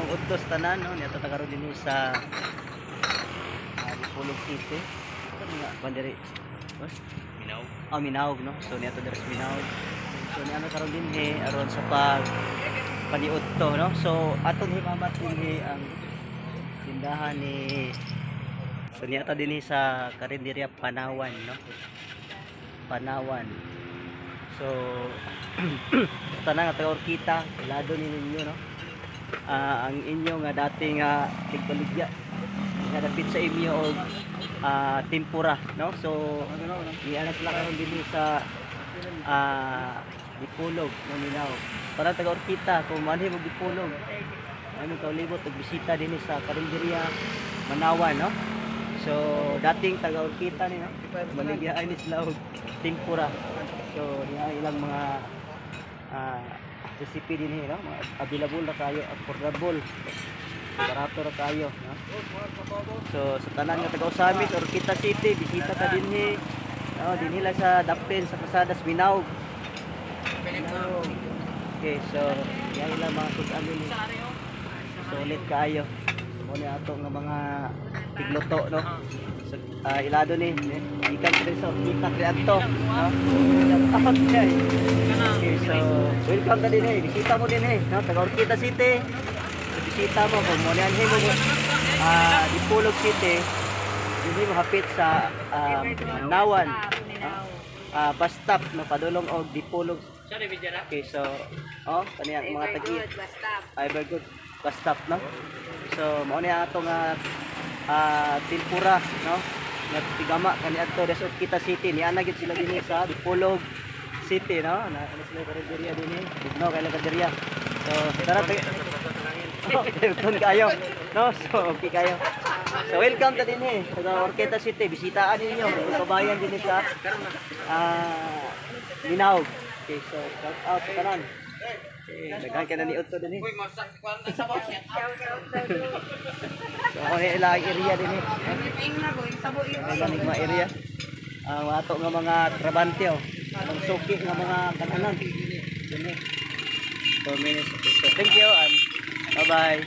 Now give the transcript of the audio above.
Maayong udto sa tanan, no. Niadto ta karon dinhi sa Dipolog City. Ano nga banderi? Boss? Minaw. Ah, Minaog, no. So niadto diri sa Minaog. So niana karon dinhi aron sa pag paniudto, no. So aton himamat dinhi ang tindahan ni. So niata dinhi sa Karinderya Panawan, no. Panawan. So tanan nga taga Orkita, lado ni ninyo, no. Ang inyo nga dati nga tigbaligya nga dapit sa inyo og tempura, no. So niana sila karon dinhi sa Dipolog, no, Minaw. Para taga Orkita, kung manhi mo Dipolog, ay mo kaulibot og bisita dinhi sa Karinderya Manawan, no. So dating taga Orkita ni, no. Maligya ay ni sila og tempura. So niya ilang mga recipe dinhi, no, mga available na kayo, affordable. Barato ra kayo, no. So sa tanan nga taga Osamis or Orkita City, bisita ta dinhi. No, dinhi lang sa Dapin sa Pasadas Minaog. Minaog. Okay, so yan ilang mga sudan dinhi. Sulit kaayo. Mo ni ato nga mga tigluto, no. So ilado ni eh, ikan diri sa Orkita kay adto, no. Shout out kay. Okay, so welcome ta dinhi. Bisita mo dinhi, no, taga Orkita City. So, bisita mo kung mo nianhi mo Dipolog City, dinhi mo hapit sa Nawan. Bus stop, no, padulong og Dipolog. Sorry, Bijara. Okay, so oh, kani ang mga tagi ay very good bus stop, no. So mao ni ato nga tempura, no, nga tigama kani adto des Orkita City. Niana gyud sila dinhi sa Dipolog City, no. Na ano sila karinderya dinhi, no, kay karinderya. So tara oh, Hilton kayo, no. So okay kayo. So welcome ta dinhi taga Orkita City, bisitaan ninyo mga kabayan dinhi sa Minaog. Okay, so shout out sa tanan. Okay, daghan ka na ni Otto dinhi. Uy, masak ko ang sabaw siya. So ako ni ilang area dinhi. Ano ni mga area? Ang ato nga mga trabante oh. Ang suki nga mga kananan. Dinhi. 4 minutes. Okay, so thank you and bye-bye.